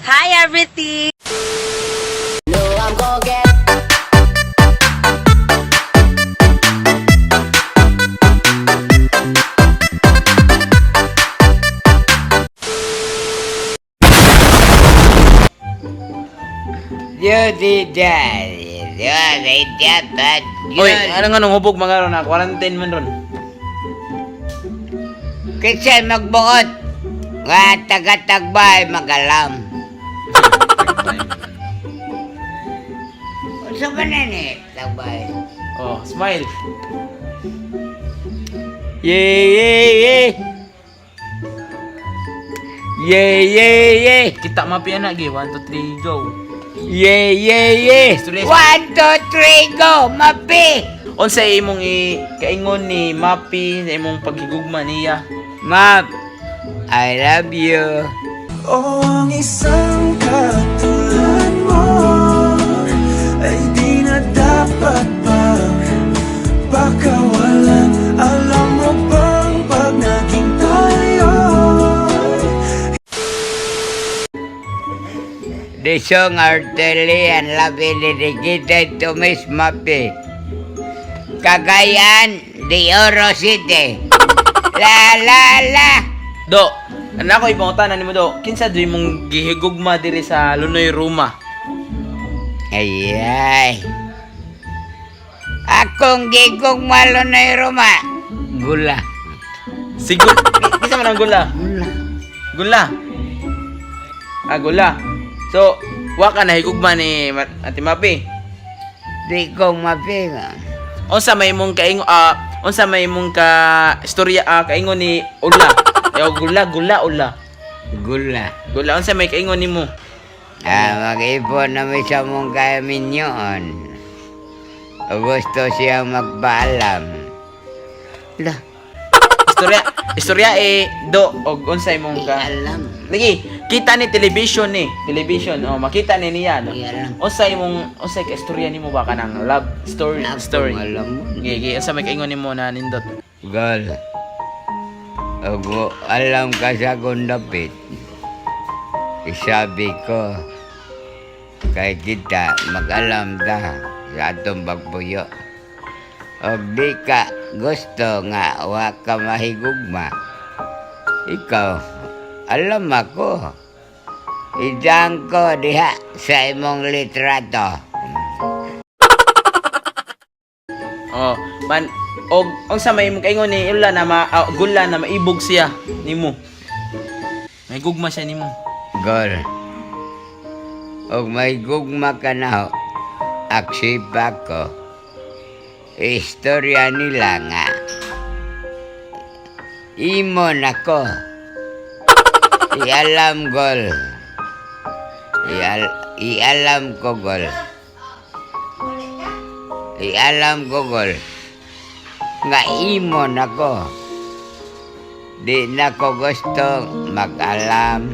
Hi, everything! No, I'm gonna get Oy, ano nga nung hubog mga ron na quarantine man ron. Kinsa magbuot nga taga-tagbay magalam. Unsa ba na ni tagbay? Oh, smile. Yay, yay, yay. Yay, yay, yay. Kita mapi anak gi. 1 2 3 go. Yay, yay, yay. Istorya. One, two, three, go! Mapi! Unsa imong i kaingon ni Mapi sa imong paghigugma niya? Map, I love you. O ang isang katulad mo ay di na dapat pang pakawalan. Alam mo bang pag naging tayo, The song Arteli and love is dedicated to Miss Mapi. Cagayan de Oro City. La la la. Do, ano ako ipangutana nimo do? Kinsa do imong gihigugma diri sa Lunoy Ruma? Ay ay. Akong gigong malo na Roma. Gula. Sigur kinsa man ang gula? Gula. Gula. Ah, gula. So, wa ka nahigugma ni Ate Mapi. Di ko mapinga. Unsa may imong kaingon unsa may imong ka istorya kaingon ni Ula? Yo, gula gula ula. Gula. Gula unsa may kaingon nimo? Ah, mag-ipon na may sa mong kaminyoon. Gusto siya magpaalam. La, Istorya istorya eh do og unsa imong di ka alam. Lagi, kita ni television ni, television oh makita ni niya no. Di alam. Unsa imong unsa ka istorya nimo ba kanang love story Ako story. alam mo. Gi gi unsa may kaingon nimo na nindot? Gol. Ogo, alam ka sa akong dapit. Isabi ko, kay kita mag-alam ta sa atong pagpuyo. O di ka gusto nga wa ka mahigugma. Ikaw, alam ako. Idang ko diha sa imong litrato. Oh, man og unsa may imong kaingon ni Ula na ma, gula na maibog siya nimo. May gugma siya nimo. Gol. Og may gugma ka na ho. Aksipa ko. Istorya nila nga. Imo nako. Ialam gol. Ialam ko gol. Ialam ko gol. Nga imo nako. Di na ko gusto mag-alam.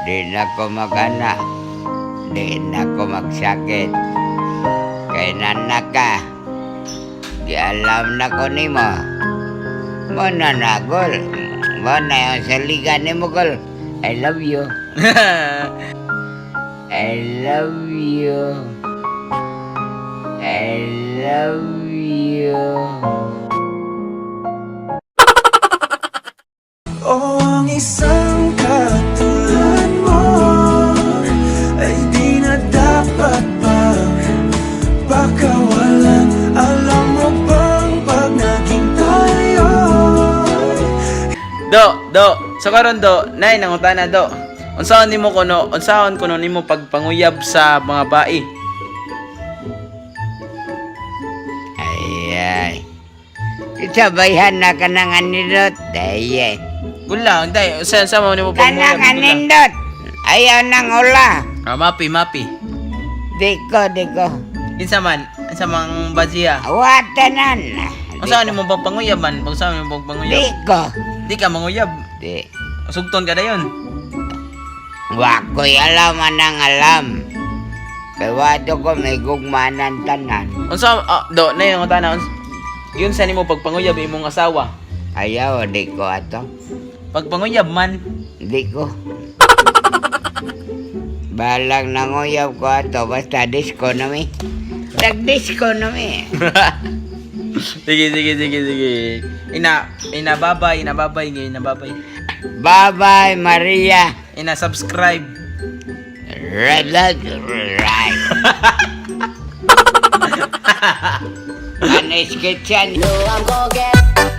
Di na ko mag-anak. Di na ko magsakit. Kay nanaka. Gialam na ko nimo. Mo na na, gol. Mo na yung saligan nimo, gol. I love you. I love you. I love you. O ang isang katulad mo ay di na dapat pang pakawalan. Alam mo bang pag naging tayo, Do, do. So karon do, nay nangutana do. Unsaon nimo kuno, unsaon kuno nimo pagpanguyab sa mga bae? Ay, ay. Isabayhan na ka ng anindot. Ay, ay. Gula, unday, unsa unsa mo nimo Kanang pagpanguyab? Gula. anindot. Ayaw ng ula. Ah, mapi, mapi. Di ko, di ko. Kinsa man, unsa mang baziya? Watanan. Unsaon nimo pagpanguyab man? Unsaon nimo Di pagpanguyab? ko. Di ka manguyab. Di. Sugton ka dayon. Wa ko'y alam anang alam. Kay wato ko may gugmanan tanan. Unsa do na yung tana yun sa nimo pagpanguyab imong asawa. Ayaw, di ko ato. Pagpanguyab man. Di ko. Balang nanguyab ko ato, basta disco na mi. Nag-disco na mi. Sige, sige, sige, sige. Ina, ina babay, ina babay, ina babay. Bye-bye, Maria. Ina subscribe. Red light, right. Ano sketch yan? No, I'm gonna get.